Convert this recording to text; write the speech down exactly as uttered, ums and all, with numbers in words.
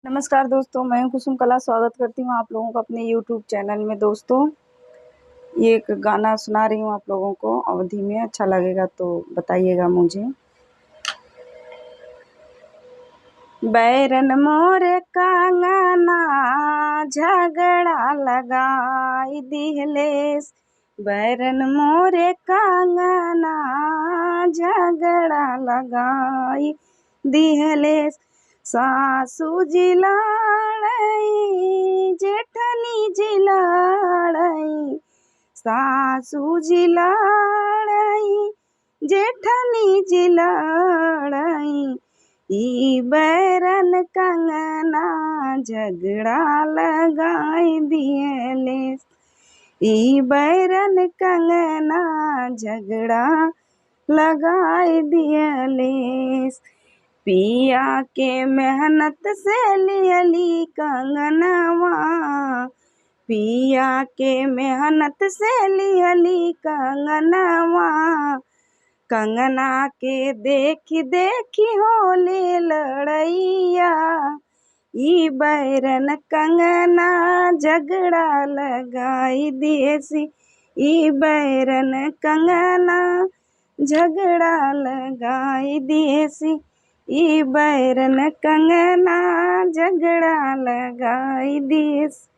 नमस्कार दोस्तों, मैं हूं कुसुम कला। स्वागत करती हूं आप लोगों का अपने YouTube चैनल में। दोस्तों, ये एक गाना सुना रही हूं आप लोगों को अवधी में, अच्छा लगेगा तो बताइएगा मुझे। बैरन मोरे कंगना झगड़ा लगाई दिहलेस, बैरन मोरे कंगना झगड़ा लगाई दिहलेस। सासू जी लड़ई, जेठनी जी लड़ई, सासू जी लड़ई, जेठनी जी लड़ई, ई बैरन कंगना झगड़ा लगाई दिहलेस, ई बैरन कंगना झगड़ा लगाई दिहलेस। पिया के मेहनत से लिहली कंगनवा, पिया के मेहनत से लिहली कंगनवा, कंगना के देखी देखी होले लड़ैया। ई बैरन कंगना झगड़ा लगाई देसी, ई बैरन कंगना झगड़ा लगाई देसी, ई बैरन कंगना झगड़ा लगाई देसी।